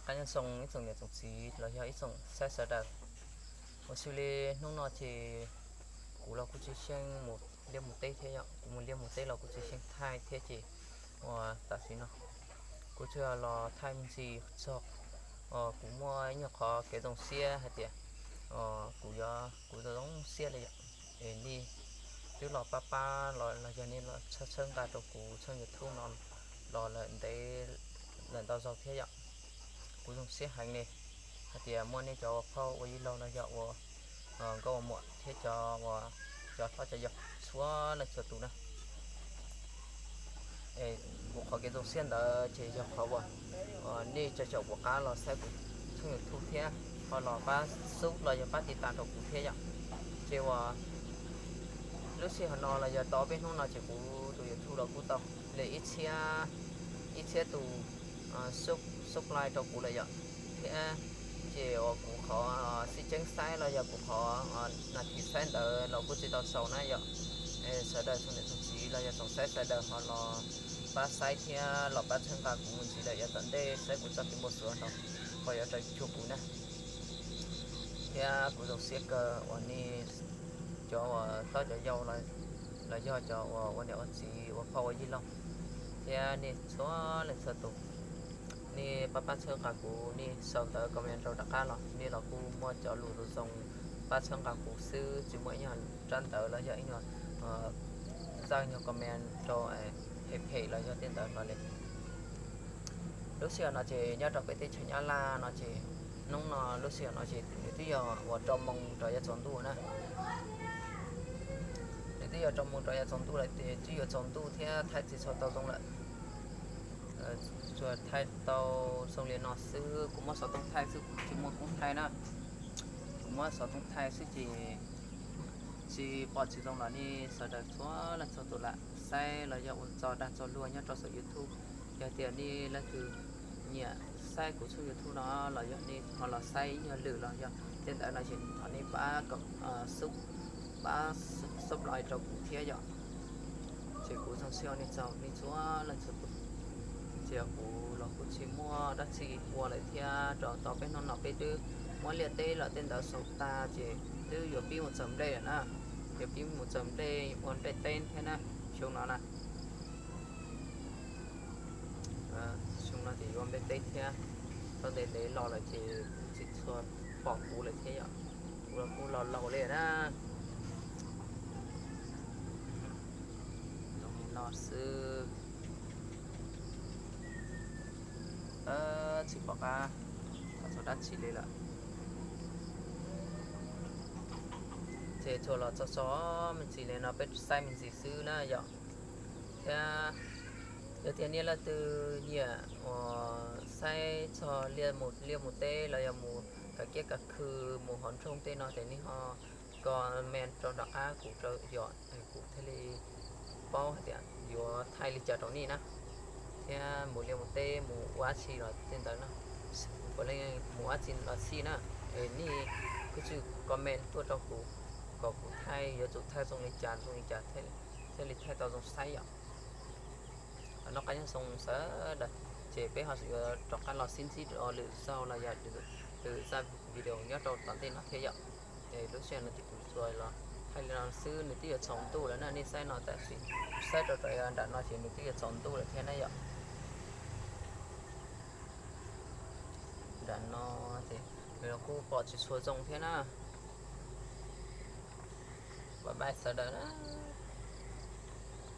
Qab nyob zoo ib tsoom niam tsoom txiv los yog ib tsoom saib sawv daws. Ua xws li hnub no ces kuv los kuj tsis xyeej mus liaj mus teb thiab yom, kuv mus liaj mus teb los kuj tsis xyeej thaij thiab ces uas tam sim no kuv tsuas los thaij me ntsis txog kuv muaj ib nyuag qhov kev zoo siab hais tias kuv yuav, kuv zoo siab li yom, es nej twb los pab pab los los yog nej los txhawb nqa rau kuv tshooj YouTube no los lawm ntev, lawm ntau zaus thiab yom. Kuv zoo siab heev li hais tias muaj nej cov ua phauj ua yij laug los yog ua nkauj ua muam thiab cov, cov hlob cov yau txhua leej txhua tus na. Kuv qhov kev zoo siab ntawd ces yog qhov uas nej cov caum kuv qab los saib kuv tshooj YouTube thiab ho los pab sub los yog pab tiv tas rau kuv thiab yom. Ces uas lub sij hawm no los yog tau peb hnub no ces kuv tus YouTube los kuj tau li ib txhiab, ib txhiab tus subscribe rau kuv lawm yom. Thiab ces uas kuv qhov xij tseeb saib los yog kuv qhov nas this saib ntawd los kuj tsis tau xaus na yom. Sawv daws tsoom niam tsoom txiv los yog tsoom saib sawv daws ho los pab saib thiab los pab txhawb nqa kuv mus ntxiv lawm yav tom ntej saib kuv txoj kev npau suav no ho yuav raws cuag kuv na. Thiab kuv zoo siab kawg uas nej cov uas hlob cov yau los yog cov uas ua niam ua txiv ua phauj ua yij laug thiab nej txhua leej txhua tus, nej pab pab txhawb nqa kuv, nej sau ntawv comment rau rov qab los nej los kuj muaj cov lus zoo zoo pab txhawb nqa kuv xwb, tsis muaj ib nyuag tsab ntawv los yog ib nyuag zaj nyuag comment rau phem phem los yog tej ntawd hlo li. Lub sij hawm no ces nyob rau peb teb chaws Nyab Laj no ces hnub no lub sij hawm no ces nws twb yog uas rau moos rov yuav tsaus ntuj na. Nws twb yog rau moos rov yuav tsaus ntuj lawm ces twb yuav tsaus ntuj thiab thaij tsis tshua tau zoo lawm. Tsuas thaij tau zoo li no xwb, kuv muab xov tooj thaij xwb kuv tsis muaj koob thaij na. Kuv muab xov tooj thaij xwb ces tsis pom tsis zoo los nej sawv daws txhua leej txhua tus lam saib los yog ua tso dag tso luag nyob rau saum YouTube. Yog tias nej leej twg nyiam saib kuv tshooj YouTube no los yog nej ho los saib ib nyuag lwm los yog tej ntawd no ces thov nej pab sub, pab subscribe rau kuv thiab yom. Ces kuv zoo siab ua nej tsaug nej txhua leej txhua tus. Ces kuv los kuj tsis muaj dab tsi ua lawm thiab, rau tau peb hnub no peb twb muab liaj teb los tej ntawd xaus tag ces twb yuav pib mus txawm nplej lawm na. Yuav pib mus txawm nplej ua nplej teb thiab na, xyoo no na. Xyoo no ces yuav ua nplej teb thiab, tau ntev ntev los lawm ces kuv tsis tshua pom kuv lawm thiab yom. Kuv los kuj laus laus li na. Zoo li no xwb. Tsis pom qab txog dab tsi li lawm. Ces tsuas los txog txog me ntsis li no peb saib me ntsis xwb na yom. Thiab yog tias nej leej twg nyiam uas saib txog liaj mus, liaj mus teb los yog mus kav kiab kav khw mus hauv nroog tej no ces nej ho comment rau nram qab kuv rau yom, kuv thiaj li paub hais tias yuav thaij li cas rau nej na. Thiab mus liaj mus teb mus ua dab tsi los tej ntawd no, puav leej mus ua dab tsi los xij na, es nej kuj tsum comment tuaj rau kuv kom kuv thaij yuav tsum thaij zoo li cas zoo li cas thiaj li thaij tau zoo saib yom. Noj qab nyob zoo sawv daws, ces peb ho yuav rov qab los sib ntsib rau lwm zaug los yog lwm zaj video nyob rau tom ntej no thiab yom. Es lub sij hawm no ces kuv tsuas los thaij li no xwb, nws twb yuav tsaus ntuj lawm na, nej saib no tam sim, saib rau rau nram no ces nws twb yuav tsaus ntuj lawm thiab na yom. Nram no ces nws los kuj pom tsis tshua zoo thiab na. Bye bye sawv daws na.